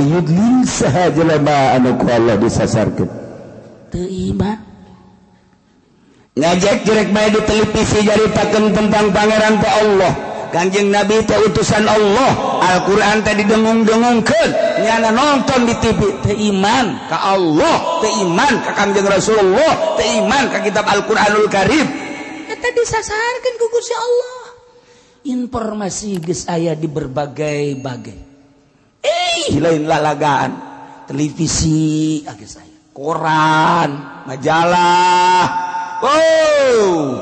may yudlil saha jelema anu ku Allah disasarkeun teu iman. Ngajek jerek bae di televisi jaritakeun tentang pangeran teh Allah, Kanjeng Nabi teh utusan Allah, Al-Qur'an teh didengung-dengungkeun, nyana nonton di TV teu iman ka Allah, teu iman ka Kanjeng Rasulullah, teu iman ka kitab Al-Qur'anul Karim. Eta disasarkeun ku Gusti Allah. Informasi geus aya di berbagai-bagai. Lain lalagaan, televisi geus aya, koran, majalah. Oh,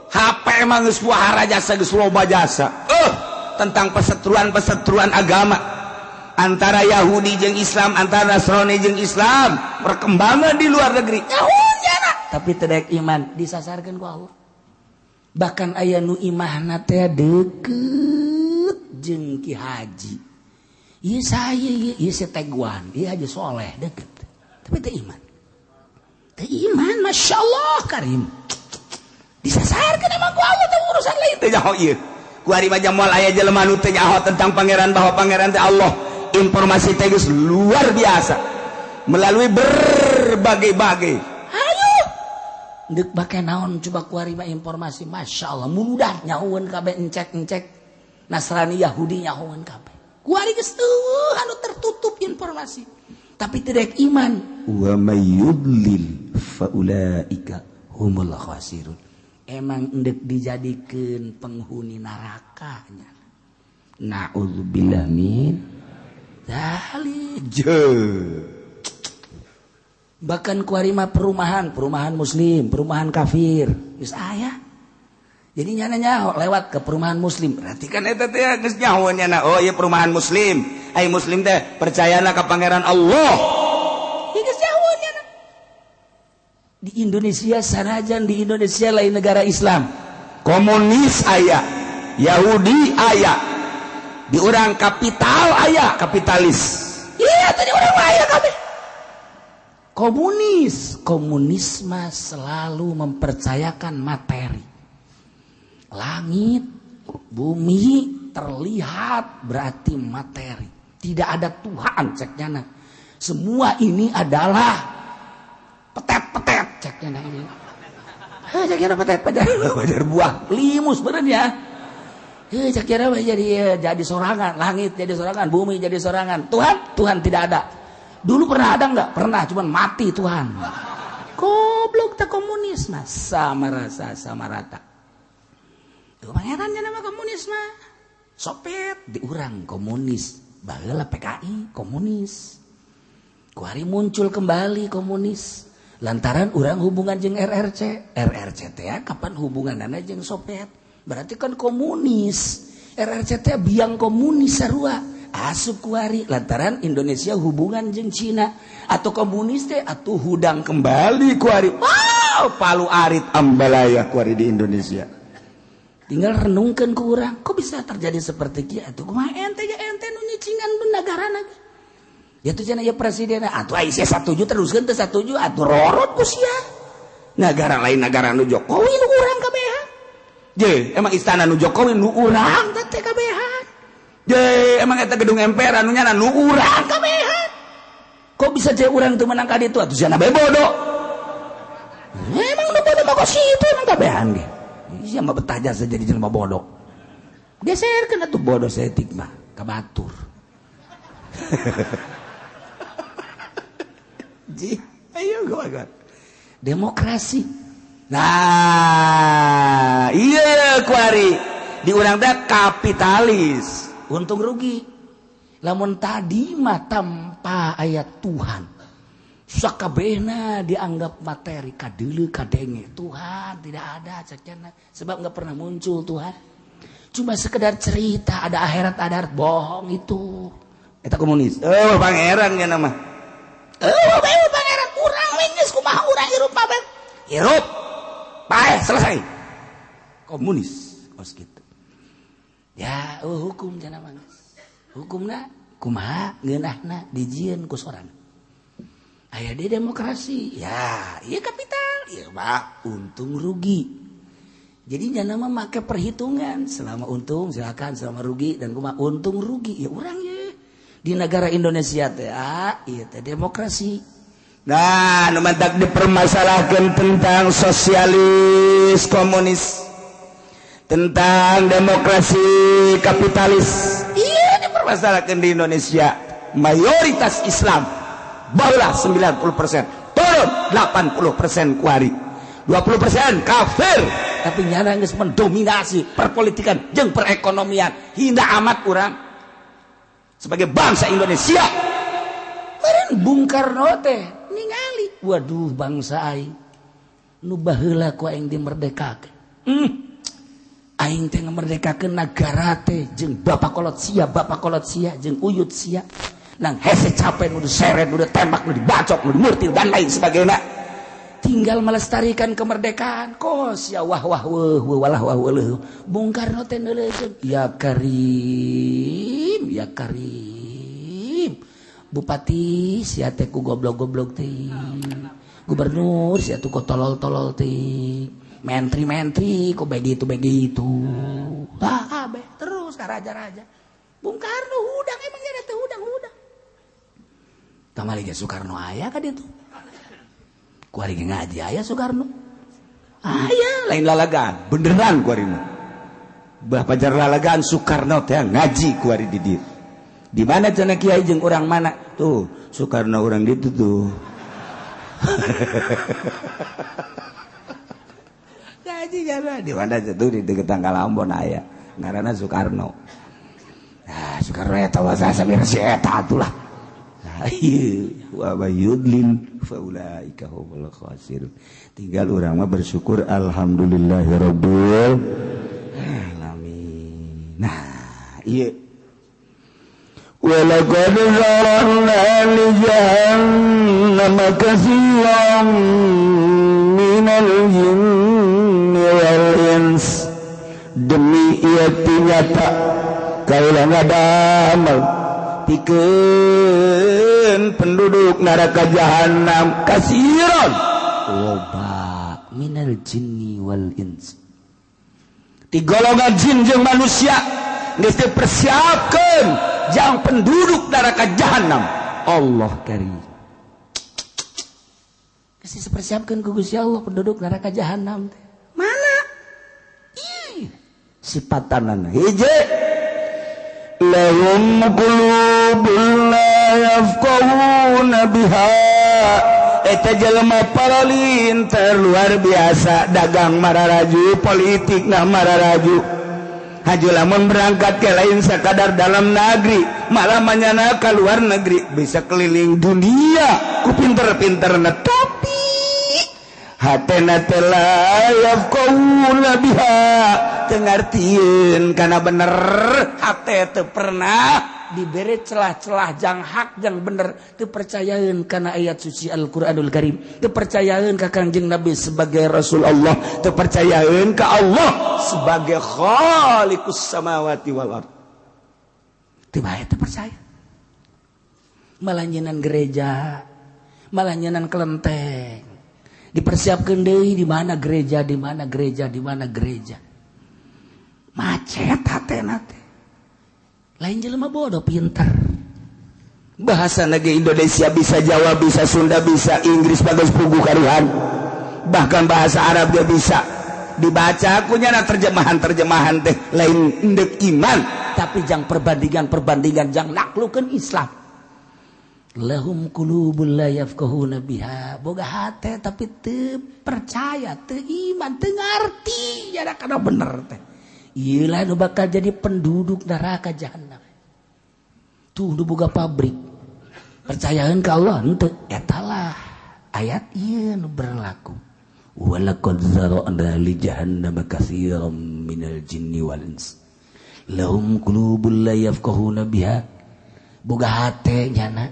HP emang geus wahara jasa, geus loba jasa. Tentang perseteruan-perseteruan agama antara Yahudi jeung Islam, antara Nasrani jeung Islam, perkembangan di luar negeri. Nyaho tapi teu daek iman, disasarkeun ku Allah. Bahkan aya nu imahna teh deket jeung Ki Haji. Ieu saya ieu si Teguan, ieu Haji Soleh deket. Tapi teu iman. Teu iman, Masya Allah Karim. Disasarkeun emang ku Allah teh urusan lain. Teu nyaho ieu. Ku ari mah moal aya jelema nu teu nyaho tentang pangeran bahwa pangeran teh Allah. Informasi teh geus luar biasa melalui berbagai-bagai. Ayo. Deuk bake naon coba ku ari mah informasi, Masya Allah mudah nyahoeun kabeh encek-encek Nasrani Yahudi nyahoeun kabeh. Ku ari geus teu anu tertutup informasi. Tapi tidak iman. Wa may yudlil fa ulaika humul khasirun. Emang endek dijadikeun penghuni nerakanya. Na'udzubillah min dzalik. Bahkan kuari mah perumahan, perumahan muslim, perumahan kafir, geus aya. Jadi nyana nyaho lewat ke perumahan muslim. Berarti kan eta teh geus nyaho nyana. Oh ieu perumahan muslim. Ai muslim teh percayana ka pangeran Allah. Ieu geus nyaho nyana. Di Indonesia sanajan di Indonesia lain negara Islam. Komunis aya, Yahudi aya. Di urang kapital aya, kapitalis. Iya tadi urang aya kabeh. Komunis, komunisme selalu mempercayakan materi. Langit, bumi terlihat berarti materi. Tidak ada Tuhan ceknya. Semua ini adalah petet-petet ceknya ini. Heh ceknya petet-petet. Wajar buah limus bener ya. Heh ceknya jadi sorangan, langit jadi sorangan, bumi jadi sorangan. Tuhan, Tuhan tidak ada. Dulu pernah ada nggak? Pernah, cuman mati Tuhan. Goblok tak komunis mah sama rasa sama rata. Tuh pangerannya nama komunis mah. Sopet diurang komunis, baheula PKI komunis. Kuari muncul kembali komunis. Lantaran urang hubungan jeung RRC, RRC teh kapan hubunganana jeung Soviet? Berarti kan komunis. RRC teh biang komunis sarua. Asup kuari lantaran Indonesia hubungan jeung Cina atau komunis teh atuh hudang kembali kuari. Wow, palu arit ambalaya kuari di Indonesia. Tinggal renungkan ke urang, kok bisa terjadi seperti kieu atuh kumaha ente ya ente nu nyicingan negarana ge. Ya tuh cenah ya presiden atuh ai sia satuju teruskeun teu satuju atuh rorot ku sia. Negara lain negara nu Jokowi nu urang kabehan. Je, emang istana nu Jokowi nu urang teh kabehan. Je, emang eta gedung MPR anu nyana nu urang kabehan. Kok bisa je urang teu menang ka ditu atuh sia bae bodoh. Emang nu bodoh mah kok situ emang kabehan ge. Sia mah betah jasa jadi jelema bodoh. Geserkeun atuh bodoh saeutik mah ka batur. Ji, ayo gua. Demokrasi. Nah, iya kuari di urang teh kapitalis, untung rugi. Lamun tadi mah tanpa ayat Tuhan. Sakabehna dianggap materi kadeuleu kadenge. Tuhan tidak ada cekna sebab enggak pernah muncul Tuhan. Cuma sekedar cerita ada akhirat bohong itu. Eta komunis. Oh, pangeran nya nama. Oh, pangeran urang we geus kumaha urang hirup pabe. Hirup. Bae selesai. Komunis kos kitu. Ya, oh, hukum cenah mah geus. Hukumna kumaha ngeunahna dijieun ku sorang. Aya di demokrasi, ya, iya kapital, iya mah untung rugi. Jadi jangan mah make perhitungan, selama untung silakan, selama rugi dan kumaha untung rugi, ya urang ye. Di negara Indonesia teh ieu teh demokrasi. Nah, nu mantak dipermasalahkan tentang sosialis komunis, tentang demokrasi kapitalis. Iya dipermasalahkan di Indonesia. Mayoritas Islam barulah 90%, turun 80% kuari, 20% kafir. Tapi nyana geus mendominasi perpolitikan jeung perekonomian. Hina amat urang sebagai bangsa Indonesia. Meureun Bung Karno teh ningali, waduh bangsa aing nu baheula ku aing dimerdekakeun. Aing teh ngamerdekakeun nagara teh jeung bapak kolot sia, bapak kolot sia jeung uyut sia. Nang hese capek nu diseret, nu ditembak, nu dibacok, nu dimurtil dan lain sebagainya. Tinggal melestarikan kemerdekaan. Kos ya wah wah wah walah wah wah. Bung Karno teh neuleukeun, ya Karim, ya Karim. Bupati sia teh ku goblok-goblok teh. Gubernur sia tuh ku tolol-tolol teh. Menteri-menteri kok begitu-begitu. Tah kabeh terus ka raja-raja. Bung Karno hudang emang nya teh hudang-hudang. Kamari ge Soekarno aya ka ditu. Kuari ge ngaji aya Soekarno. Aya lain lalagaan, beneran kuari mah. Bah pajar lalagaan Soekarno teh ngaji kuari di dieu. Di mana cenah kiai jeung urang mana? Tuh, Soekarno urang ditu tuh. Ngaji jana di mana tuh di deket Tanggal Ambon aya. Ngaranna Soekarno. Nah, Soekarno eta wasa samir si eta atulah. Wa yudlil faulaika humul khasirun. Tinggal urang mah bersyukur alhamdulillahirabbil alamin. Nah, ieu wa laqad zara'na li jahannama katsiran minal jinni wal ins. Demi ieu nyata kaula ngadamel pikeun penduduk neraka jahanam kasiron loba minal jinni wal ins. Ti golongan jin jeung manusia geus dipersiapkeun jang penduduk neraka jahanam. Allah karim. Geus dipersiapkeun ku Gusti Allah penduduk neraka jahanam teh. Mana? Ih, sipatanana hiji lahum qulubun la yafqahuna biha. Eta jelema paralinter luar biasa, dagang mararaju, politikna mararaju. Haju lamun berangkat ke lain sakadar dalam negeri, malah manyana ka luar negeri, bisa keliling dunia ku pinter-pinterna, tapi hatena teh la yafqahuna biha, teu ngartieun kana bener. Hate teu pernah diberi celah-celah jang hak jang bener, teu percayaeun kana ayat suci Al-Qur'anul Karim, teu percayaeun ka Kangjeng Nabi sebagai Rasul Allah, teu percayaeun ka Allah sebagai Khaliqus samawati wal ard. Teu bae teu percaya. Malah nyeunaan gereja, malah nyeunaan kelenteng. Dipersiapkeun deui di mana gereja, di mana gereja, di mana gereja. Macet hatena teh. Lain jelema bodoh pinter. Bahasa negeri Indonesia bisa Jawa, bisa Sunda, bisa Inggris, bagus pugu karuhan. Bahkan bahasa Arab dia bisa. Dibaca aku nyana terjemahan-terjemahan teh lain endek iman, tapi jang perbandingan-perbandingan jang naklukeun Islam. Lahum qulubul la yafqahuna biha. Boga hate tapi teu percaya, teu iman, teu ngarti jada kana bener teh. Ieu lah nu bakal jadi penduduk neraka jahanam. Tuh nu boga pabrik. Percayaeun ka Allah henteu, eta lah ayat ieu nu berlaku. Walaqad zara'na li jahannama katsiran minal jinni wal ins. Lahum qulubul la yafqahuna biha. Boga hate nyana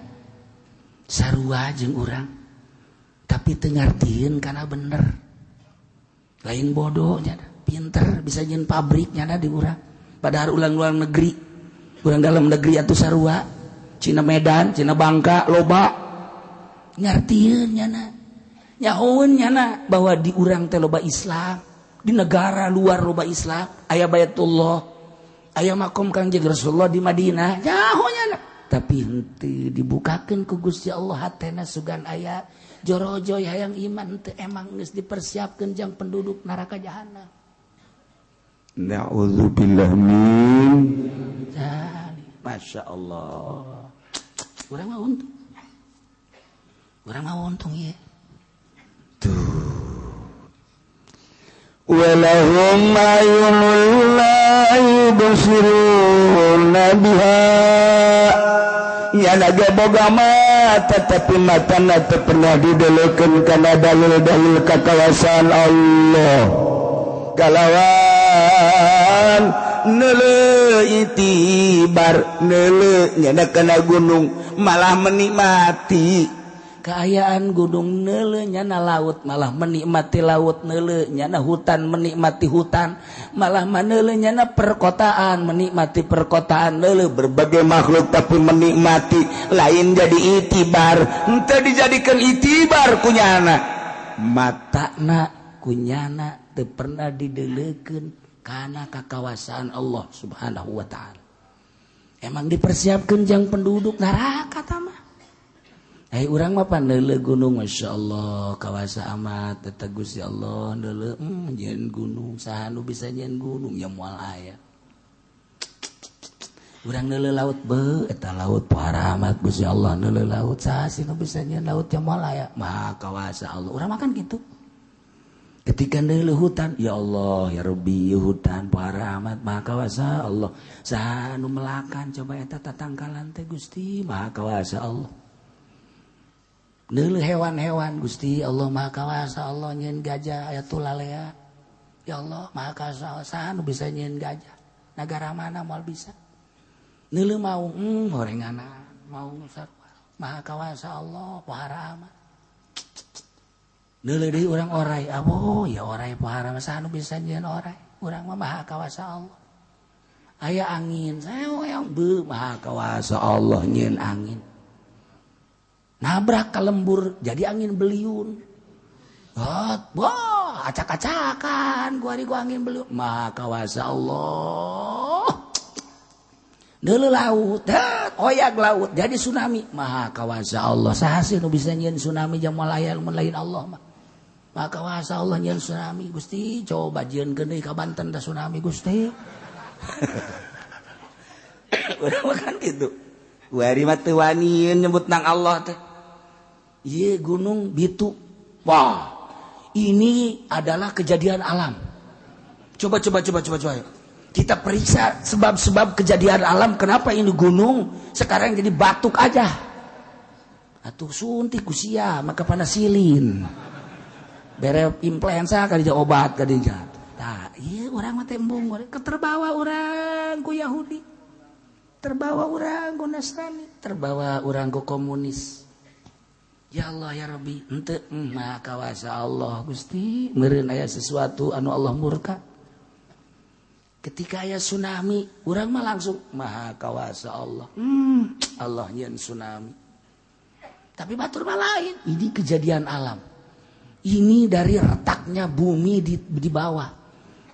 sarua jeung urang tapi teu ngartieun kana bener. Lain bodoh nyana, pinter bisa nyeun pabrik nyana di urang. Padahal ulang-ulang negeri, urang dalam negeri atuh sarua, Cina Medan, Cina Bangka loba ngartieun nyana. Nyahoeun nyana bahwa di urang teh loba Islam, di negara luar loba Islam, aya Baitullah, aya makom Kangjeng Rasulullah di Madinah, nyaho nyana. Tapi henteu dibukakeun ku Gusti Allah hatena sugan aya jorojoy hayang iman teu emang geus dipersiapkeun jang penduduk neraka jahanam. Na'udzubillah min dzalik. Masya Allah. Urang mah untung. Urang mah untung ieu. Tuh. Walahum ayunul la yubsiruna biha. Nyana ge boga mata tapi matana teu pernah didelekeun kana dalil-dalil kakawasaan Allah. Kalawan neuleuh itibar neuleuh nyana kana gunung malah menikmati kaayaan gunung, neuleuh nyana laut malah menikmati laut, neuleuh nyana hutan menikmati hutan, malah maneuleuh nyana perkotaan menikmati perkotaan, neuleuh berbagai makhluk tapi menikmati lain jadi itibar, henteu dijadikan itibar kunyana matana kunyana teu pernah didelekeun kana kakawasaan Allah Subhanahu wa taala. Emang dipersiapkeun jang penduduk neraka tah mah. Eh urang mah paneuleuh gunung, Masya Allah kawasa amat eta Gusti Allah neuleuh nyieun gunung, saha nu bisa nyieun gunung ya moal aya. Urang neuleuh laut beuh eta laut pohara amat Gusti Allah, neuleuh laut saha sih nu bisa nyieun laut ya moal aya. Maha kawasa Allah. Urang makan gitu. Ketika neuleuh hutan, ya Allah ya Rabbi hutan pohara amat maha kawasa Allah. Saha nu melakan coba eta tatangkalan teh Gusti maha kawasa Allah. Neuleuh hewan-hewan Gusti Allah maha kawasa Allah nyieun gajah aya tulalea. Ya Allah maha kawasa, saha nu bisa nyieun gajah? Nagara mana moal bisa? Neuleuh maung, horenganna maung sarua. Maha kawasa Allah pohara amat. Neuleuh deui urang orai, aboh ya orai pohara mah saha nu bisa nyieun orai? Urang mah maha kawasa Allah. Aya angin, saeong beuh maha kawasa Allah nyieun angin. Nabrak ke lembur jadi angin beliun. Hot, wah, acak-acakan gua hari gua angin beliun. Maha kawasa Allah. Neuleuh laut, oyak laut jadi tsunami. Maha kawasa Allah. Saha sih nu bisa nyieun tsunami jang moal aya mun lain Allah mah. Maha kawasa Allah nyieun tsunami. Gusti coba jieunkeun deui ka Banten da tsunami Gusti. Urang mah kan kitu. Wari mah teu wani nyebut nang Allah teh. Ieu gunung Bitu. Wah, ini adalah kejadian alam. Coba coba coba coba coba. Kita periksa sebab-sebab kejadian alam kenapa ini gunung sekarang jadi batuk aja. Atuh suntik ku sia maka panasilin. Bere influenza kadinya obat kadinya. Tah, ieu urang mah teh embung keterbawa urang ku Yahudi. Terbawa urang ku Nasrani, terbawa urang ku komunis. Ya Allah ya Rabbi, henteu maha kawasa Allah Gusti, meureun aya sesuatu anu Allah murka. Ketika aya tsunami, urang mah langsung maha kawasa Allah. Allah nyieun tsunami. Tapi batur mah lain, ini kejadian alam. Ini dari retaknya bumi di bawah.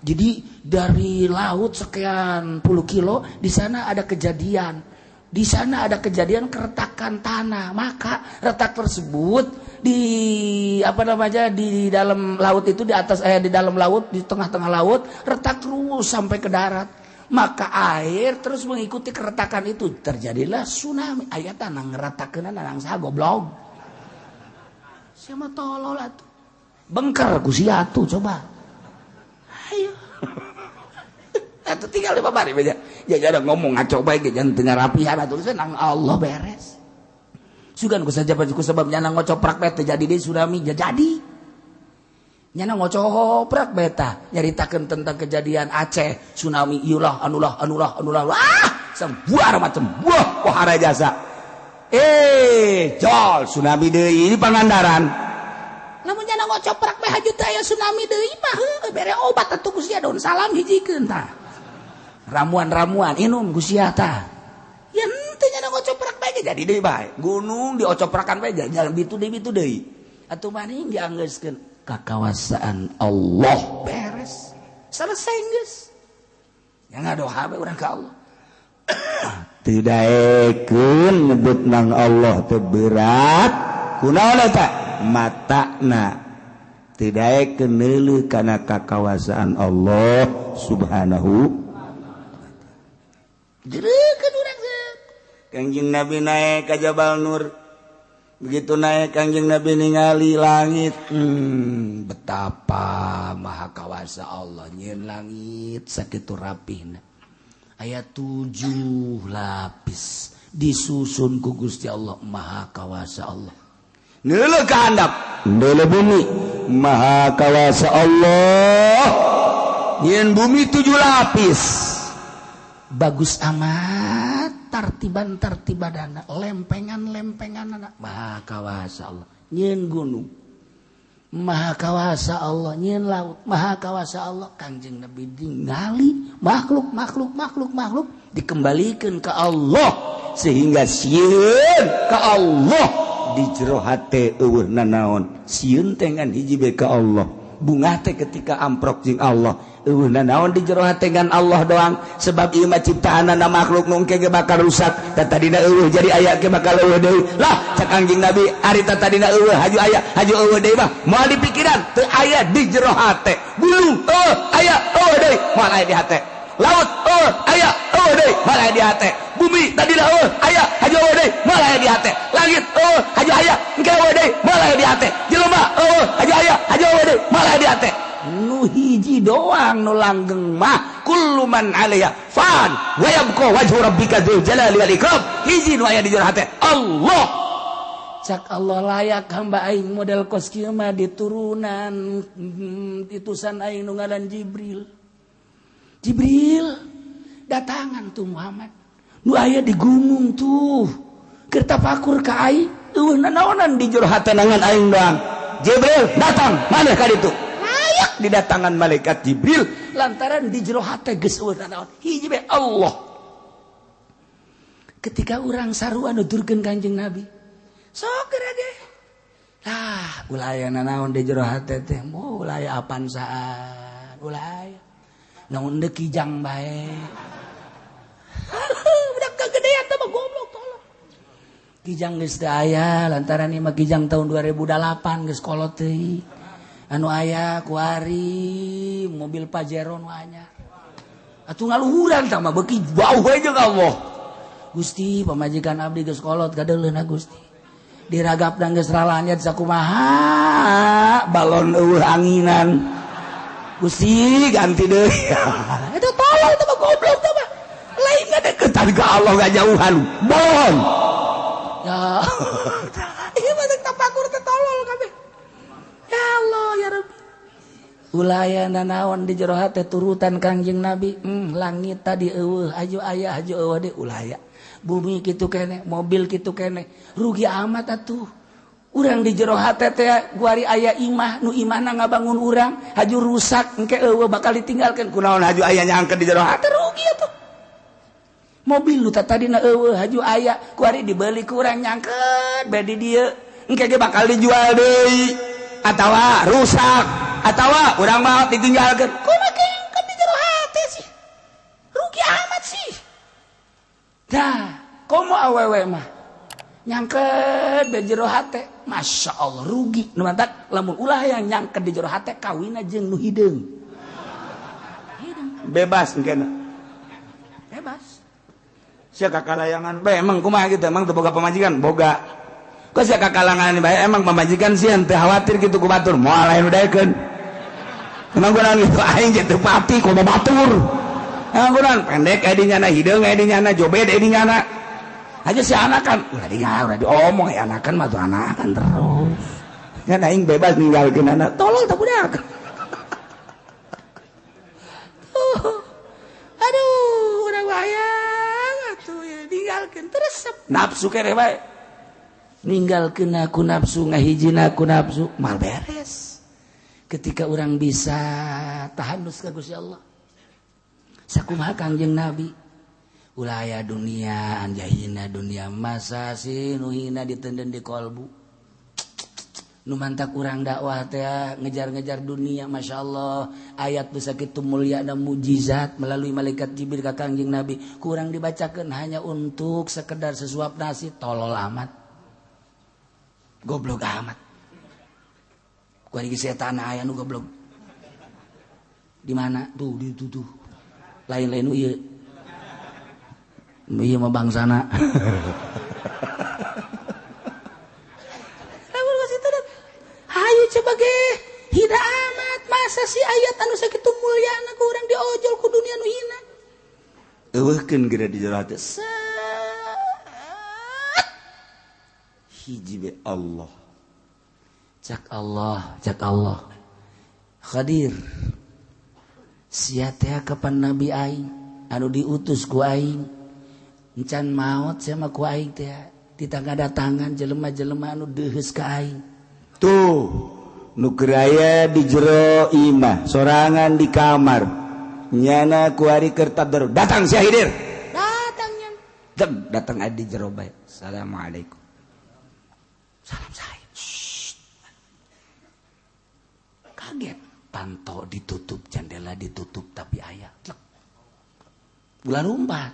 Jadi dari laut sekian puluh kilo di sana ada kejadian. Di sana ada kejadian keretakan tanah. Maka retak tersebut di apa namanya di dalam laut itu di atas di dalam laut di tengah-tengah laut retak terus sampai ke darat. Maka air terus mengikuti keretakan itu, terjadilah tsunami. Aya tanah ngeretakeun nang saha goblok. Siapa tolol atuh. Bengker ku sia atuh coba. Ayo. Atuh tinggal di babari beja. Ya ada ngomong ngaco bae ge jangan teu ngarapihan atuh nang Allah beres. Sugan ku saja ku sebab nyana ngocoprak bae teu jadi deui tsunami jadi. Nyana ngocoprak bae tah nyaritakeun tentang kejadian Aceh tsunami ieulah anulah anulah anulah. Wah, sebuah macam buah pohara jasa. Jol tsunami deui di Pangandaran. Lamun nyana ngocoprak bae haju teh aya tsunami deui mah heuh bere obat atuh ku sia daun salam hijikeun tah. Ramuan-ramuan inum ku sia tah. Ya henteu nyana ngocoprak bae ge jadi deui bae. Gunung diocoprakan bae jalan bitu deui bitu deui. Atuh maning dianggeuskeun kakawasaan Allah beres. Selesai geus. Ya ngadoa bae urang ka Allah. Teu daekeun nyebut nang Allah teh berat kunaon eta matana teu daekeun neuleuh kana kakawasaan Allah subhanahu. Jereukeun urang Kangjeng Nabi naik ka Jabal Nur. Begitu naik Kangjeng Nabi ningali langit, betapa maha kawasa Allah nyieun langit sakitu rapihna. Aya 7 lapis disusun ku Gusti Allah maha kawasa Allah. Neuleuh ka handap, neuleuh bumi maha kawasa Allah. Nyieun bumi 7 lapis. Bagus amat tartiban tartibadana, lempengan-lempenganana maha kawasa Allah. Nyieun gunung maha kawasa Allah, nyieun laut maha kawasa Allah. Kangjeng Nabi ningali makhluk makhluk makhluk makhluk dikembalikan ke Allah sehingga sieun ka Allah di jero hate eueuh nanaon. Sieun teh ngan hiji bae ka Allah. Bungah teh ketika amprok jeung Allah eueuh nanaon di jero hate ngan Allah doang, sebab ieu mah ciptaanana makhluk nu engke ge bakal rusak. Da tadina eueuh jadi aya ge bakal eueuh deui. Lah cak Kangjeng Nabi ari ta tadina eueuh haju aya haju eueuh deui mah moal dipikiran teu aya di jero hate. Gunung eueuh aya eueuh deui moal aya di hate. Laut eueuh aya eueuh deui moal aya di hate. Bumi tadina eueuh aya haju eueuh deui moal aya di hate. Langit eueuh haju aya engke eueuh deui moal aya di hate. Jelema eueuh haju aya haju eueuh deui moal aya di hate. Nu hiji doang nu langgeng mah kullu man 'alaiha fan wa yabqa wajhu rabbika dzul jalali wal ikram. Hiji nu aya di jero hate Allah. Cak Allah layak hamba aing model kos kieu mah diturunan titusan aing nu ngaran Jibril. Jibril datangan tuh Muhammad nu aya di gunung tuh keur tafakur ka aing eueuh nanaonan di jero hate nangan aing doang. Jibril datang maneh ka ditu. Layak didatangan malaikat Jibril lantaran di jero hate geus eueuh nanaon hiji bae Allah. Ketika urang sarua nuturkeun Kanjeng Nabi sok geura ge lah ulah aya nanaon di jero hate teh moal ulah aya apansaan ulah aya naon deuk kijang bae. Budak kegedean teh mah goblok tolong. Kijang geus teu aya lantaran ieu mah kijang tahun 2008 geus kolot teuing. Anu aya kuari mobil Pajero nu anyar. Atuh ngaluhuran tah mah beuki jauh we jeung Allah. Gusti pamajikan abdi geus kolot kadeuleuna Gusti. Diragapna geus ralanyat sakumaha balon eueuh anginan. Gusti ganti deui. Eta tolol teh mah goblok teh mah. Lain ngadeukeutan ka Allah ngajauhan. Bohong. Ya. Ieu mah tapakur teh tolol kabeh. Ya Allah ya Rabbi. Ulah aya nanaon di jero hate turutan Kangjeng Nabi. Langit tadi eueuh aju aya haju eueuh deui ulah aya. Bumi kitu keneh, mobil kitu keneh. Rugi amat atuh. Urang di jero hate teh guari aya imah nu imahna ngabangun urang haju rusak engke eueuh bakal ditinggalkeun kunaon haju aya nyangkeun di jero hate rugi atuh. Mobil nu tadina eueuh haju aya kuari dibeli ku urang nyangkeun bae di dieu engke ge bakal dijual deui atawa rusak atawa urang mah ditinggalkeun kumaha nyangkeun di jero hate sih rugi amat sih. Dah komo awewe mah nyangket di jero hate Masya Allah rugi nu mantak lamun ulah yang nyangket di jero hate kawina jeung nu hideung. Bebas engkena bebas sia kakalayangan bae emang kumaha kitu emang teu boga pamajikan boga kok sia kakalangan bae emang pamajikan sieun teu khawatir kitu ku batur moal lain nu daekeun emang kunaon kitu aing jeung teu pati kumaha batur emang kunaon pendek aya di nyana hideung aya di nyana jobed aya di nyana aja si anakan ulah dia udah diomong ya anakan mah tuh anakan terus kan aing bebas ninggalkeun anak tolol teh budak. Aduh urang wayang atuh ya ninggalkeun terus nafsu kere bae ninggalkeun aku nafsu ngahijina aku nafsu mal beres. Ketika urang bisa tahanus ka Gusti Allah sakumaha Kangjeng Nabi ulah aya dunia anjahina dunia masa sih nu hina ditenden di kolbu. Nu mantak urang dakwah teh ngejar-ngejar dunia, Masya Allah. Ayat bisa kitu mulia dan mujizat melalui malaikat Jibril ka Kangjeng Nabi. Kurang dibacakan hanya untuk sekedar sesuap nasi, tolol amat. Goblok amat. Ku ari setan aya nu goblok. Di mana? Tuh di itu tuh. Lain-lain nu ieu. Ieu mah bangsana. Hayu coba ge hina amat masa si ayat anu sakitu mulyana ku urang diojol ku dunia nu hina. Eueuhkeun geura di jero hate. Hiji be Allah. Cak Allah, cak Allah. Khadir. Sia teh kapan nabi aing anu diutus ku aing. Encan maot sia mah ku aing teh ditangga-datangan jelema-jelema anu deuheus ka aing. Tuh nu keur aya di jero imah sorangan di kamar nyana kuari keur tadarus datang si Hidir datang nya deg datang aya di jero bae assalamualaikum salam saya. Shh. Kaget panto ditutup jendela ditutup tapi aya ulah lumpat.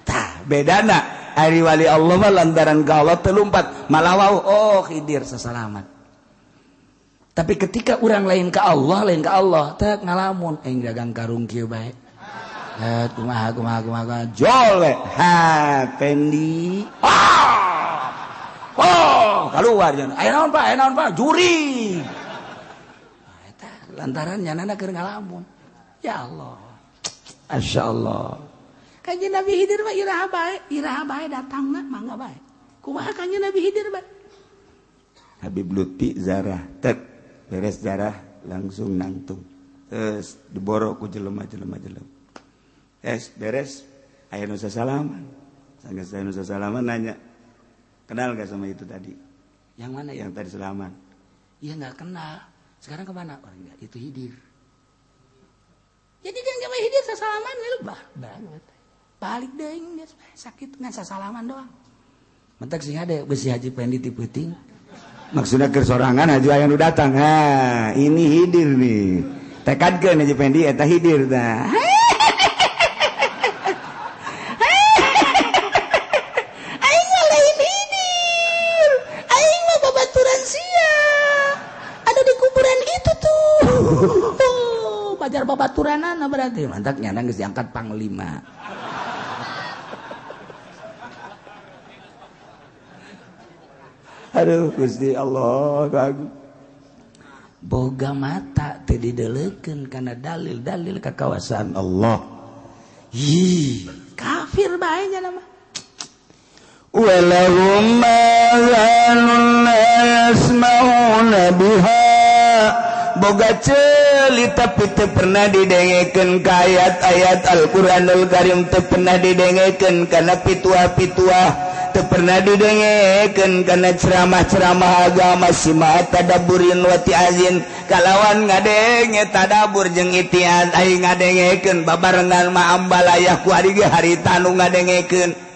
Tah bedana ari wali Allah mah lantaran ka Allah teu lumpat malah wau oh Khidir sasalamat. Tapi ketika urang lain ka Allah teh ngalamun aing dagang karung kieu bae. Kumaha kumaha kumaha jol we. Ha Pendi. Ah! Oh, keluar nya. Aya naon Pak? Juri. Nah, eta lantaran nyanana keur ngalamun. Ya Allah. Masya Allah. Kanjeng Nabi Khidir mah iraha bae datangna mangga bae. Kumaha Kanjeng Nabi Khidir bae? Habib Lutfi zarah, tek beres zarah langsung nangtung. Terus diboro ku jelema-jelema jelema. Es beres aya nu sasalaman. Sanggeus aya nu sasalaman nanya, "Kenal gak sama itu tadi?" Yang mana? Yang tadi salaman. Iya enggak kenal. Sekarang kemana? Orang enggak, itu Khidir. Jadi dia enggak mau Khidir sasalaman lebah banget. Balik deui geus sakit ngan sasalaman doang. Mentak sing hade besi Haji Pendi ti peuting. Maksudna keur sorangan haji aya nu datang. Ha, ini Khidir nih. Tekadkeun Haji Pendi eta Khidir tah. Aing mah lain Khidir. Aing mah babaturan sia. Anu di kuburan itu tuh. Pajar babaturanana berarti. Mantak nyana geus diangkat panglima. Aduh Gusti Allah kagu. Boga mata teu dideulekeun kana dalil-dalil kakawasan Allah. Hi, kafir bae nya mah. Walahum ma la yasmauna biha. Boga ceuli tapi teu pernah didengekeun ka ayat-ayat Al-Qur'anul Karim, teu pernah didengekeun kana pituah-pituah, teu pernah didengekeun kana ceramah-ceramah agama sima tadabburin wa ti'azin kalawan ngadenge tadabbur jeung itiaz aing ngadengekeun babarengan ma ambalayah ku ari ge harita nu ngadengekeun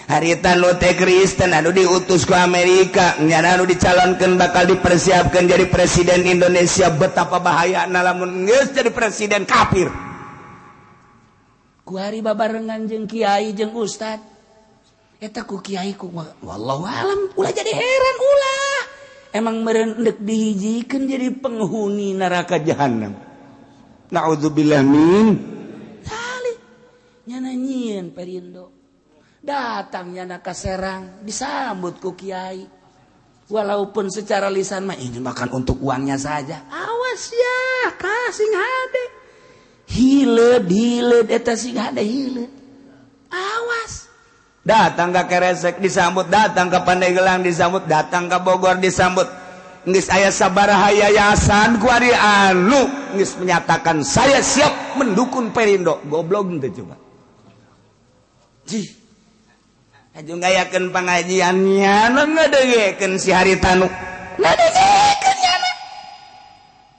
harita nu teh Kristen anu diutus ku Amerika nyana anu dicalonkeun bakal dipersiapkeun jadi presiden Indonesia. Betapa bahayana lamun geus jadi presiden kafir. Ku hari babarengan jeung kiai jeung ustad eta ku kiai ku wallahu alam ulah jadi heran ulah emang meureun deuk dihijikeun jadi penghuni neraka jahanam. Naudzubillah min dzalik. Nyana nyieun Perindo datang nyana ka Serang disambut ku kiai walaupun secara lisan mah ini makan untuk uangnya saja. Awas ya kasing hade hileud hileud eta sing hade hileud awas. Datang ke Keresek disambut, datang ke Pandeglang disambut, datang ke Bogor disambut. Geus aya sabaraha yayasan ku ari anu geus menyatakan saya siap mendukung Perindo. Goblok teh coba. Jih. Aju ngayakeun pangajian nyana ngadengekeun si Haritanu. Ngadengekeun nyana.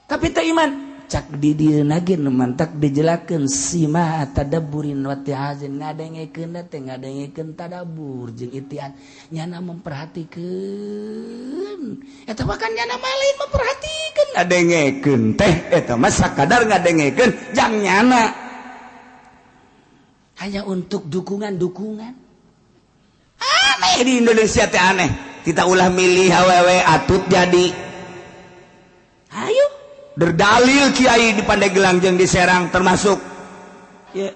Tapi teu iman. Cak di dieu ge nu mantak dijelakeun sima tadabburin wa ti'azin, ngadengekeun teh ngadengekeun tadabbur jeung itian, nyana memperhatikeun. Eta mah kan nyana mah lain memperhatikeun, ngadengekeun teh eta mah sakadar ngadengekeun jang nyana hanya untuk dukungan-dukungan. Aneh di Indonesia teh aneh. Kita ulah milih awewe atut jadi. Ayo berdalil kiai di Pandeglang jeung di Serang termasuk. Ya.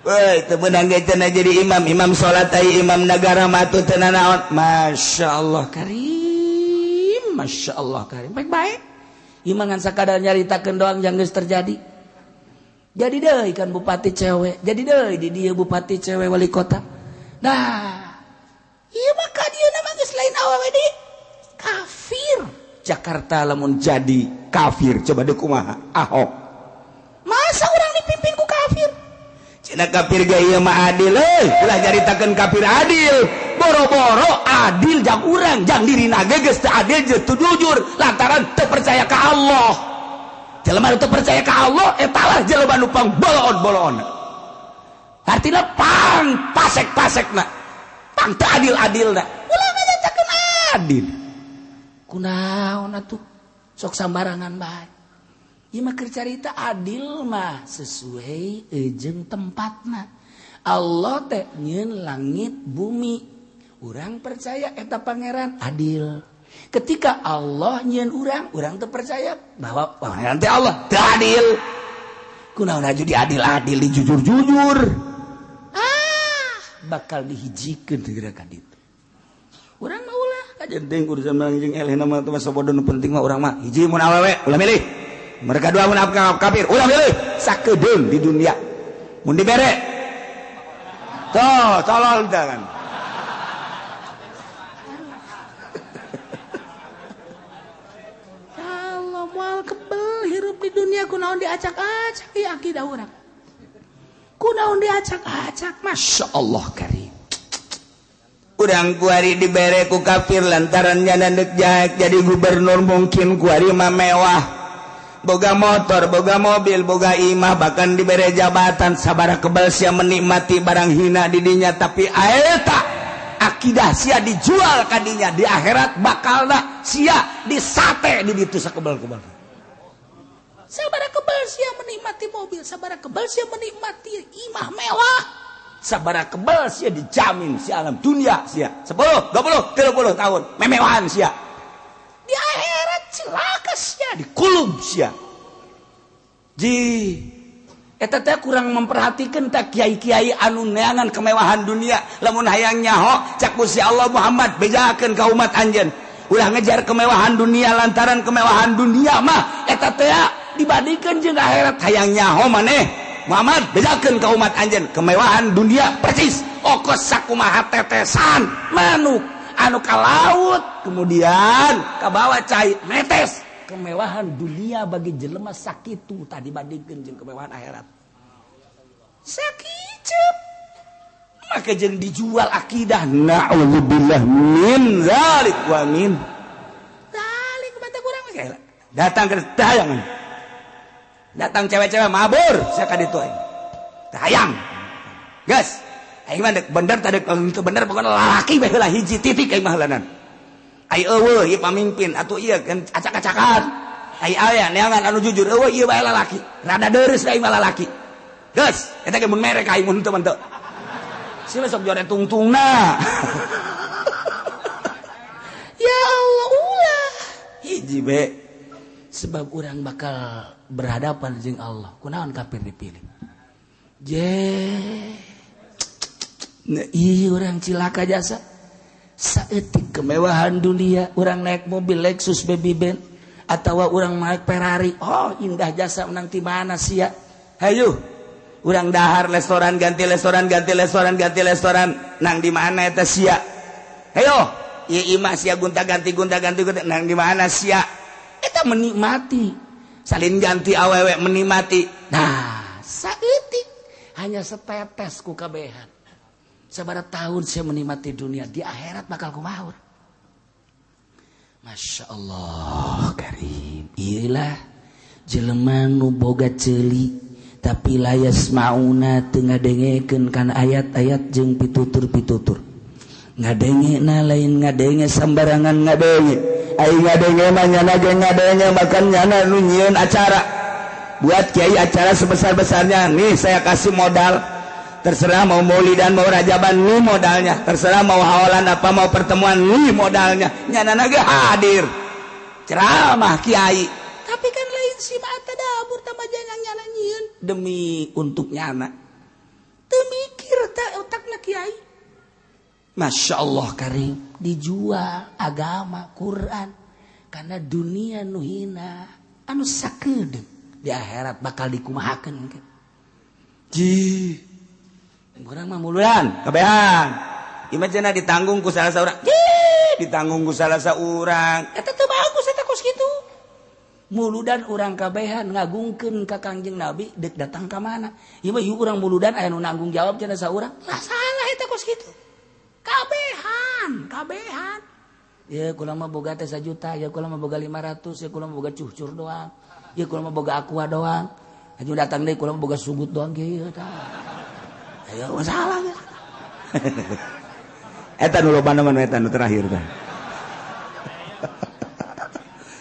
Woi, teu meunang ge cenah jadi imam, imam salat ai imam nagara mah teu nanaon. Masyaallah karim, masyaallah karim. Baik-baik. Ieu mah ngan sakadar nyaritakeun doang yang geus terjadi. Jadi deui kan bupati cewek, jadi deui di dieu bupati cewek wali kota. Nah, ieu mah ka dieu mah geus lain awewe deui. Kafir. Jakarta lamun jadi kafir coba deui kumaha? Ahok. Masa urang dipimpin ku kafir? Cenah kafir ge ieu mah adil euy, ulah nyaritakeun kafir adil. Boro-boro adil jang urang, jang dirina ge geus teu adil jeung teu jujur lantaran teu percaya ka Allah. Jelema teu percaya ka Allah eta lah jelema nu pang boloon-boloon. Artina pang pasek-pasekna, pang teu adil-adilna. Ulah ngajakeun adil. Kunaon atuh sok sambarangan bae. Ieu mah keur carita adil mah sesuai jeung tempatna. Allah teh nyeun langit bumi. Urang percaya eta pangeran adil. Ketika Allah nyeun urang, urang teu percaya bahwa pangeran teh Allah teu adil. Kunaon aju diadil-adil, dijujur-jujur. Ah, bakal dihijikeun teh geura ka ditu. Urang mah ulah kajenting urusan jeung eleh mah teu sabodo nu penting mah urang mah hiji mun awewe ulah milih. Mereka dua mun kafir ulah milih sakedeung di dunia. Mun dibere toh tolol jangan. Allah moal kebel hirup di dunia kunaon diacak-acak ieu akidah urang. Kunaon diacak-acak, Masya Allah karim. Urang kuari dibere ku kafir lantaran nyana deuk jadi gubernur mungkin kuari mah mewah. Boga motor, boga mobil, boga imah, bahkan dibere jabatan sabara kebal sia menikmati barang hina di dinya, tapi aeta akidah sia dijual kadinya di akhirat bakalna sia disate di ditu sakebal-kebal. Sabara kebal sia menikmati mobil, sabara kebal sia menikmati imah mewah, sabara kebal sia dijamin sia alam dunia sia 10, 20, 30 tahun memewahan sia. Di akhirat celaka sia, dikulub sia. Ji eta teh kurang memperhatikan tak kiai-kiai anu neangan kemewahan dunia. Lamun hayang nyaho cak Gusti Allah Muhammad bejakeun ka umat anjeun. Ulah ngejar kemewahan dunia lantaran kemewahan dunia mah eta teh dibandingkeun jeung akhirat. Hayang nyaho maneh Muhammad bejakeun ka umat anjeun kemewahan dunia persis okos sakumaha tetesan manuk anu ka laut kemudian kabawa cai netes. Kemewahan dunia bagi jelema sakitu tadi bandingkeun jeung kemewahan akhirat. Sakicep. Maka jeung dijual akidah. Na'udzubillah min zalik wa min zalik mata kurang mah. Datang ke tayangan. Datang cewek-cewek mabur sia ka ditu aing. Tayang. Geus. Aing mah bener tadi bener pokona lalaki bae heula hiji titik aing mah heulanan. Ai eueuh ieu pamimpin atuh ieu kan acak-acakan. Ai aya neangan anu jujur eueuh ieu bae lalaki. Rada deureuh aing mah lalaki. Geus, eta ge mun merek aing mun teu mah teu. Si sok jore tungtungna. Ya Allah ulah. Hiji be. Sebab urang bakal berhadapan jeung Allah. Kunaon kafir dipilih? Je. Nah, urang cilaka jasa. Saeutik kemewahan dunia, urang naik mobil Lexus Baby Benz atawa urang naik Ferrari. Oh, indah jasa menang ti mana sia? Hayu. Urang dahar restoran ganti restoran ganti restoran ganti restoran nang di mana eta sia? Hayo, ieu imah sia gonta ganti gonta ganti gonta nang di mana sia? Eta menikmati. Salin ganti awewe menikmati. Nah, saeutik hanya setetes ku kabehan. Sabaraha tahun saya menikmati dunia, di akhirat bakal kumaha? Masya Allah karim. Iyalah jelema nu boga ceuli tapi layas mauna teu ngadengekeun kana ayat-ayat jeung pitutur-pitutur. Ngadenge na lain ngadenge sembarangan ngadenge. Ai ngadenge mah nyana ge ngadenge makan nyana nu nyieun acara. Buat kiai acara sebesar-besarnya, nih saya kasih modal. Terserah mau maulidan mau rajaban nih modalnya, terserah mau haolan apa mau pertemuan nih modalnya. Nyana ge hadir. Ceramah kiai. Tapi kan lain si tadabur tambah jangan nyana nyieun demi untuk nyana. Teu mikir ta otakna kiai. Masya Allah karim dijual agama Quran karena dunia nu hina anu sakedeung di akhirat bakal dikumahakeun. Ji urang mah muludan kabehan ieu mah cenah ditanggung ku salah saurang. Ji ditanggung ku salah saurang eta teu bagus eta kos kitu. Muludan urang kabehan ngagungkeun ka Kangjeng Nabi deuk datang ka mana ieu mah ieu urang muludan aya nu nanggung jawab cenah saurang lah salah eta kos kitu. Kabehan, kabehan. Ya kula mah boga teh 1 juta, ya kula mah boga 500, ya kula mah boga cucur doang. Ya kula mah boga aqua doang. Aju datang deui kula mah boga sugut doang kieu tah. Ayo masalah geus. Eta nu loba mah eta nu terakhir tah.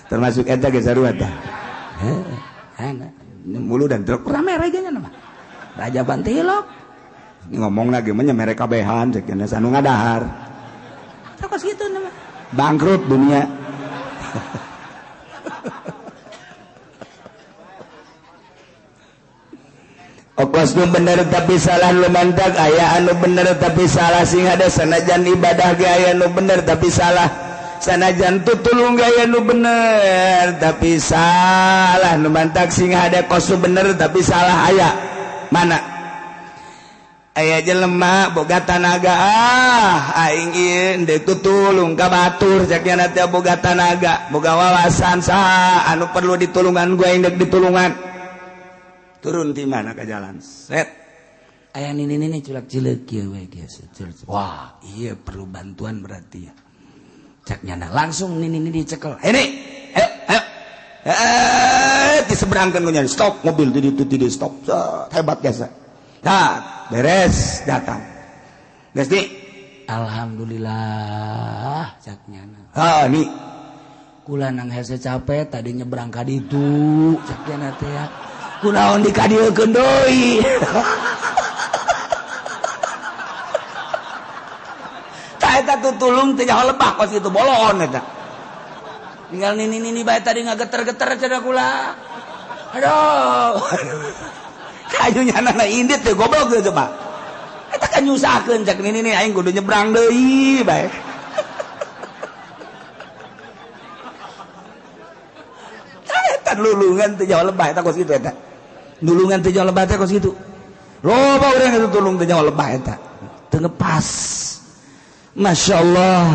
Termasuk eta ge sarua tah. Heuh, ana muludan truk rame rejanya mah. Raja Bantilok. Ngomong lagi mah mere kabehan cek cenah anu ngadahar. Kos kitu mah. Bangkrut dunia. Okos nu bener tapi salah lumantak aya anu bener tapi salah sing ada sanajan ibadah ge aya nu bener tapi salah. Sanajan tutulung ge aya nu bener tapi salah lumantak sing ada kos nu bener tapi salah aya. Mana? Aya jelema boga tanaga aing ieu deuk tutulung ka batur cek nya teh boga tanaga boga wawasan saha anu perlu ditulungan gua aing deuk ditulungan turun ti mana ka jalan set aya nini nini culak cileuk kieu we kieu. Wah iya perlu bantuan berarti ya cek nyana langsung nini nini dicekel ini ayo ayo diseberangkeun ku nya stop mobil di ditu di stop hebat jasa. Nah, beres datang. Geus di. Alhamdulillah cak nyana. Ha ni. Kula nang hese capek tadi nyebrang ka ditu cak nyana teh ya. Kunaon dikadieukeun deui. Tah eta tutulung teh nyaho lebah kos kitu bolon eta. Tinggal nini-nini bae tadi ngageter-geter cenah kula. Aduh. Kayu nyana na indit teh goblok teh coba. Eta kan nyusahkeun cek nini nih aing kudu nyebrang deui bae. Eta lulungan teh jauh lebah eta kos kitu eta. Nulungan teh jauh lebah teh kos kitu. Loba urang itu tulung teh jauh lebah eta. Teu ngepas. Masya Allah.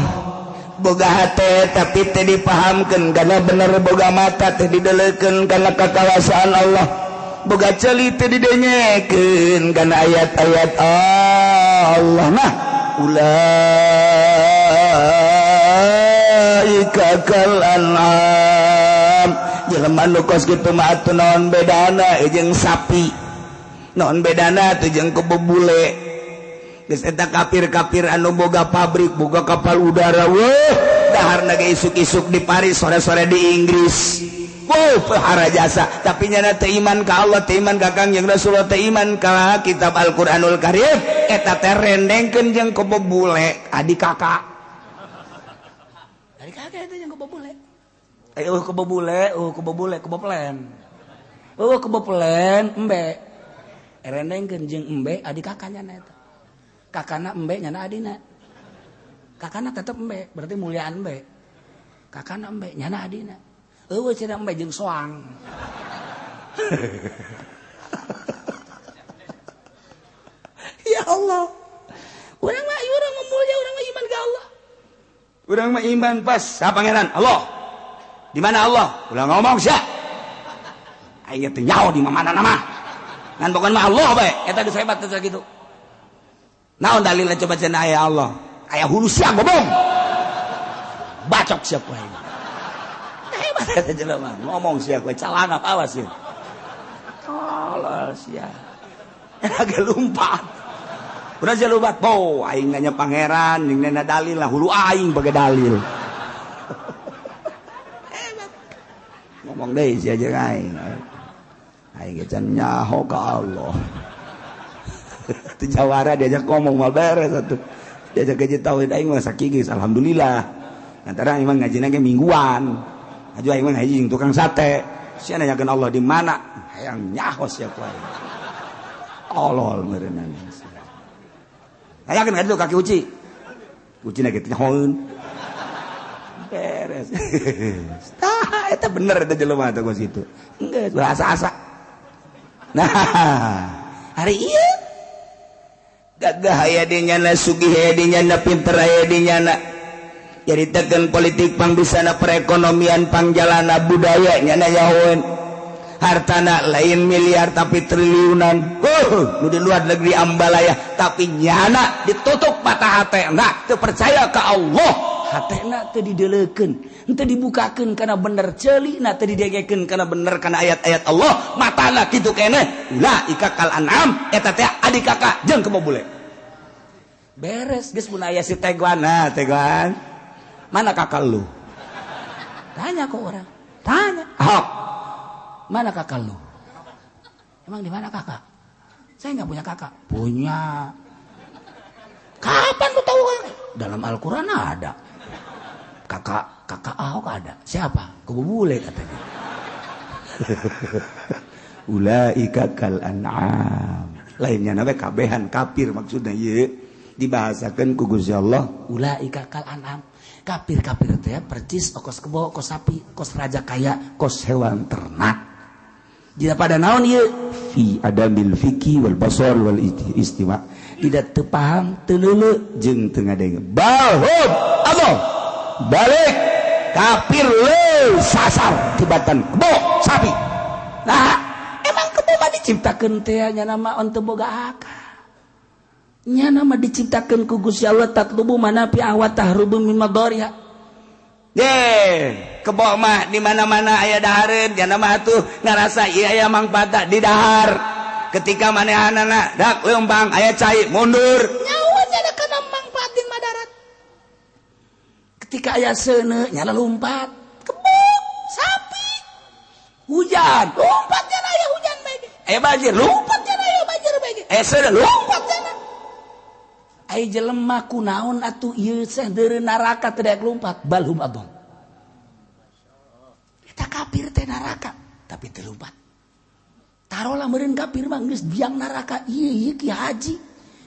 Boga hate tapi teh dipahamkeun kana bener boga mata teh didelekeun kana kakawasaan Allah. Boga ceuli teu didenyekeun kana ayat-ayat Allah. Nah ulaika kal an'am jelema nu kos kitu mah atuh naon bedana jeung sapi naon bedana teh jeung kebo bule geus eta kafir-kafir anu boga pabrik boga kapal udara weuh daharna ge isuk-isuk di Paris sore-sore di Inggris. Wow, pahara jasa tapi nyana teu iman ka Allah teu iman ka Kangjeng Rasulullah teu iman ka kitab Al-Qur'anul Karim eta teh rendengkeun jeung kebo bule adik kakak adik kakak eta jeung kebo bule eueuh kebo bule eueuh kebo bule kebo pelen eueuh kebo pelen embe rendengkeun jeung embe adik kakak nyana eta kakana embe nyana adina kakana tetep embe berarti muliaan embe kakana embe nyana adina eueuh cenah embe jeung soang. Ya Allah. Urang mah urang mah mulia urang mah iman ka Allah. Urang mah iman pas sa pangeran Allah. Di mana Allah? Ulah ngomong sia. Aing teh nyaho di mana nama. Ngan pokona mah Allah bae eta geus hebat teh kitu. Naon dalilna coba cenah aya Allah? Aya hulu sia gobong. Bacok sia ku aing. Hebat eta jelema. Ngomong sia kowe calangap awas ya. Tolol sia. Agak lumpat. Udah sia lumpat. Oh, aing nanya pangeran jeung nanya dalil lah hulu aing bagai dalil. Hebat. Ngomong deui sia jeung aing. Aing ge can nyaho ka Allah. Teu jawara diajak ngomong mah beres atuh. Diajak gaji tauhid aing mah sakigis alhamdulillah. Antara aing mah ngajina ge mingguan. Aju aing mah ngaji jeung tukang sate. Sia nanyakeun Allah di mana? Hayang nyaho sia ku aing. Tolol meureunana. Hayakeun ka ditu kaki uci. Ucina ge teh nyahoeun. Beres. Tah eta bener eta jelema teh kos kitu. Geus asa-asa. Nah, hari ieu gagah aya di nyana, sugih aya di nyana, pinter aya di nyana. Jadi tekan politik pangbisana, perekonomian pangjalana, budaya nyana nyahoeun. Hartana lain miliar tapi triliunan. Nu di luar negeri ambalaya tapi nyana ditutup mata hatena, teu percaya ka Allah. Hatena teu dideulekeun, teu dibukakeun kana bener, ceulina teu didengekeun kana bener kana ayat-ayat Allah. Matana kitu keneh, ulaika kal an'am, eta teh adik kakak jeung kebo bule. Beres geus mun aya si Teguan. Nah, Teguan. Mana kakak lu? Tanya ke orang. Tanya. Ahok. Mana kakak lu? Emang di mana kakak? Saya nggak punya kakak. Punya. Kapan lu tahu? Dalam Al-Quran ada. Kakak Ahok ada. Siapa? Kebo bule katanya. Ulaika kal an'am. Lainnya nabe kabehan kafir maksudnya ieu dibahasakeun ku Gusti Allah ulaika kal an'am. Kafir-kafir teh percis kos kebo, kos sapi, kos raja kaya, kos hewan ternak. Jika pada naon ieu fi adamil fikih wal basar wal istiwa. Tidak teu paham, teu leuleuh jeung teu ngadenge. Balhum Allah balik kafir leuh sasar tibatan kebo sapi. Nah, emang kebo mah diciptakeun teh nya nama on teu boga akal. Nya nama diciptakeun ku Gusti Allah tatlubu manafi wa tahrubu min madariha. Ye, kebo mah di mana-mana aya dahareun, nya nama atuh ngarasa ieu aya mangfaat di dahar. Ketika manehanana dak leumpang aya cai mundur. Nyawa nya kana mangfaat jeung madarat. Ketika aya seuneu nya lompat. Kebo, sapi. Hujan, lompat nya aya hujan bae. Aya banjir, lompat nya aya banjir bae. Aya seuneu lompat nya. Ai jelema kunaon atuh ieu seh deureu neraka teu daek lumpat balhum adon. Eta kafir teh neraka tapi teu lumpat. Tarolah meureun kafir mah geus biang neraka ieu ieu ki haji.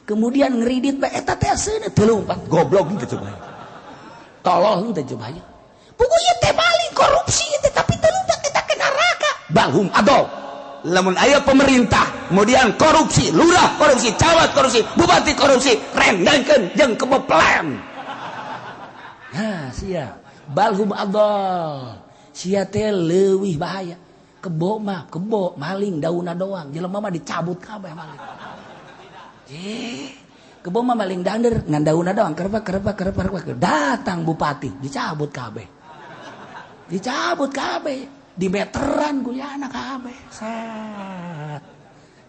Kemudian ngeridit bae eta teh seuneu teu lumpat. Goblok teu coba. Tolol teu coba. Puguh ieu teh maling korupsi teh tapi teu lumpat eta ke neraka. Balhum adon. Lamun aya pemerintah kemudian korupsi, lurah korupsi, camat korupsi, bupati korupsi, rendangkeun jeung keboplen. Nah, sia balhum adol. Sia teh leuwih bahaya. Kebo mah kebo maling daunna doang, jelema mah dicabut kabeh maling. Kebo mah maling dander ngan daunna doang, kerep kerep kerep kerep. Datang bupati dicabut kabeh. Dicabut kabeh. Di meteran kuliahna kabeh. Set.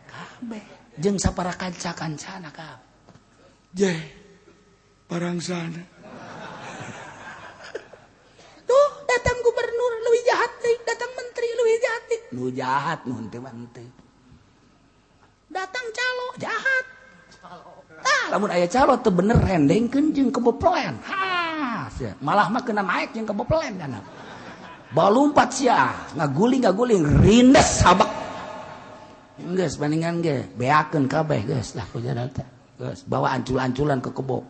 Kabeh jeung sapara kanca-kancana kabeh. Je. Parangsana. Tuh datang gubernur leuwih jahat deui, datang menteri leuwih jahat deui. Nu jahat nu henteu mah henteu. Datang calo jahat. Tah lamun aya calo teu bener rendengkeun jeung keboplen. Ha, sia. Malah mah kena naik jeung keboplen kana. Balumpat sia, ngaguling-ngaguling rindes sabak. Geus bandingan ge, beakeun kabeh geus lah ku jalan teh. Geus bawa ancul-anculan ke kebo.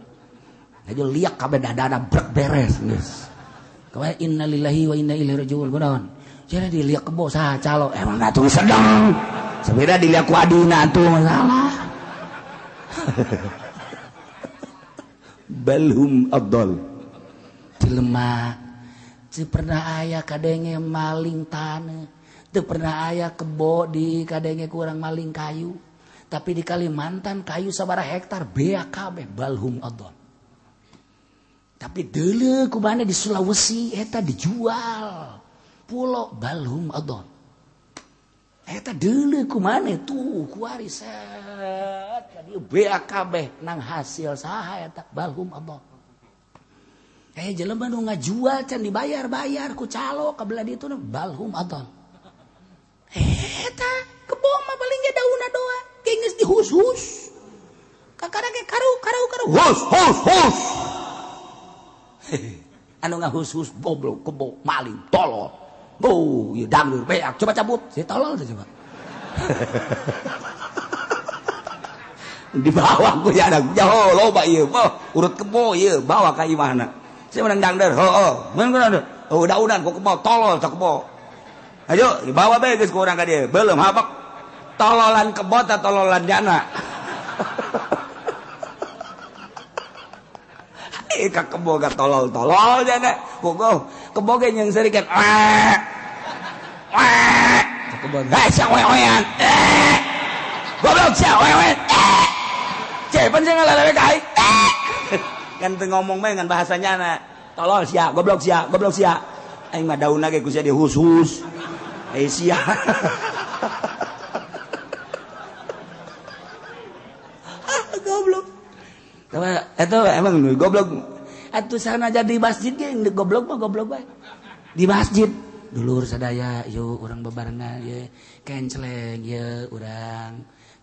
Aja liak kabeh dadana brek beres geus. Kawe innalillahi wa inna ilaihi rajiun kunaon? Jadi diliak kebo saha calo, emang atuh sedang. Sabeda diliak ku adina atuh masalah. Balhum adall. Jelema teu pernah aya kadenge maling taneuh, teu pernah aya kebo di kadenge kurang maling kayu. Tapi di Kalimantan kayu sabaraha hektar beak kabeh balhum adall. Tapi deuleu ku mana di Sulawesi eta dijual. Pulo balhum adon. Eta deuleu ku maneh tuh kuari set ka dieu beak kabeh nang hasil saha eta balhum adon. Jelema nu ngajual can dibayar-bayar ku calo ka belah ditu balhum adon. Eta kebo mah paling ge daunna doang, geus dihus-hus. Kakara ge karu karu karu hus hus hus. Anu ngahus-hus goblok kebo maling tolol. Oh, ieu dangdur beak coba cabut, si tolol teh coba. Dibawa ku ya jauh loba ieu, urut kebo ieu bawa ka imahna. Saya menang dangder, oh, menang oh, daunan kok kebo, tolol tak kebo. Ayo, dibawa bae geus ku urang ka dieu. Belum habak. Tololan kebo ta tololan jana. Ka kebo ga tolol-tolol jana. Bogo, kebo ge nyeung seurikan. Wah. Wah. Kebo, hei sia oe-oean. Goblok sia oe-oean. Cepen sia ngalelewe ka aing. Kan teu ngomong mah ngan bahasanya na tolol sia goblok sia goblok sia aing mah daunna ge ku sia dihus-hus eh sia. Goblok eta emang goblok atuh sana jadi masjid ge goblok mah goblok bae di masjid dulur sadaya yuk urang bebarengan ye kenceleng ye urang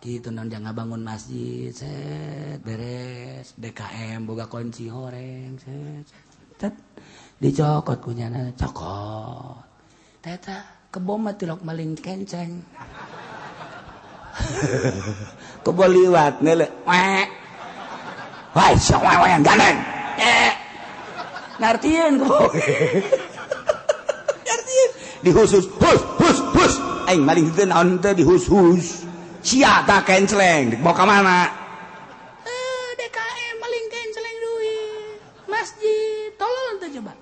gitu non jangan bangun masjid set beres DKM boga kunci horeng set set dicokot kunyana cokot teta kebo mah tilok maling kenceng. Kebo liwat nele wek wai sok wewean gandeng ngartieun kebo ngartieun dihusus hus hus hus aing maling teu naon teh dihus-hus sia ta kenceleng dibawa ka mana? DKM maling kenceleng duit masjid tolol teh coba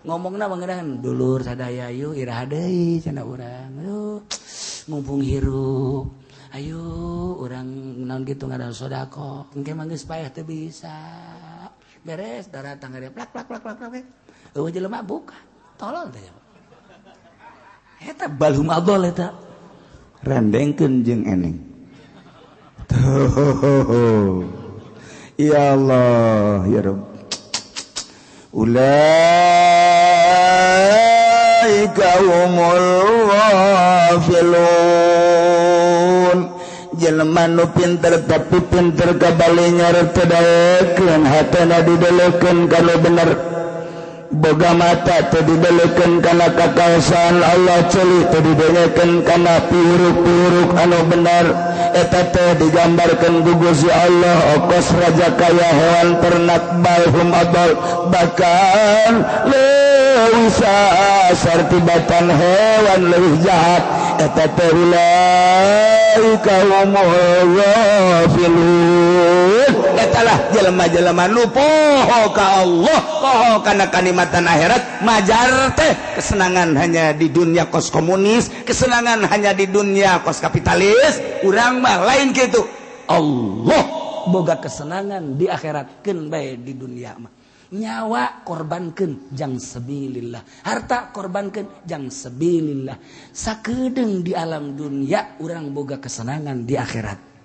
ngomongna mangeunaan dulur sadaya yuk iraha deui cenah urang aduh mumpung hirup ayo urang naon kitu ngadal sedekah engke mah geus payah teu bisa beres daratang gede plak plak plak plak plak eueuh jelema buka tolol teh eta balhum adol eta rendengkeun jeung eneng. Tuh. Ya Allah, ya Rabb. Ulaika humul ghafilun. Jelema nu pinter tapi pinter kabali nyorot teu daekeun, hatena didelekeun kana bener. Boga mata teu didelekeun kana kakaosaan Allah, ceuli teu didelekeun kana piuruk-piuruk anu bener. Eta teh digambarkeun ku Gusti Allah okos raja kaya hewan ternak balhum adol bahkan leuwih sasar tibatan hewan leuwih jahat. Eta teh ulaika humul ghafilun. Eta lah jelema-jelema nu poho ka Allah, poho kana kanikmatan akhirat, majar teh kesenangan hanya di dunia kos komunis, kesenangan hanya di dunia kos kapitalis. Urang mah lain kitu. Allah boga kesenangan di akhirat keun bae di dunia mah. Nyawa korbankeun jang sabilillah, harta korbankeun jang sabilillah. Sakedeung di alam dunia urang boga kesenangan di akhirat.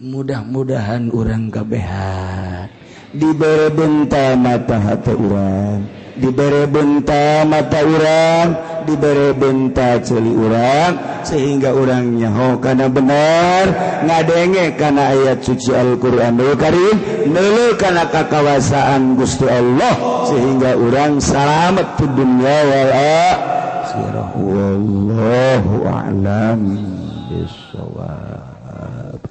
Mudah-mudahan urang kabehan dibere benta mata hati urang, dibere benta mata urang, dibere benta ceuli urang, sehingga urang nyaho kana bener, ngadenge kana ayat suci Al-Qur'anul Karim, neuleuh kana kakawasaan Gusti Allah, sehingga urang salamet di dunya wal akhirah. Wallahu a'lam bissawab.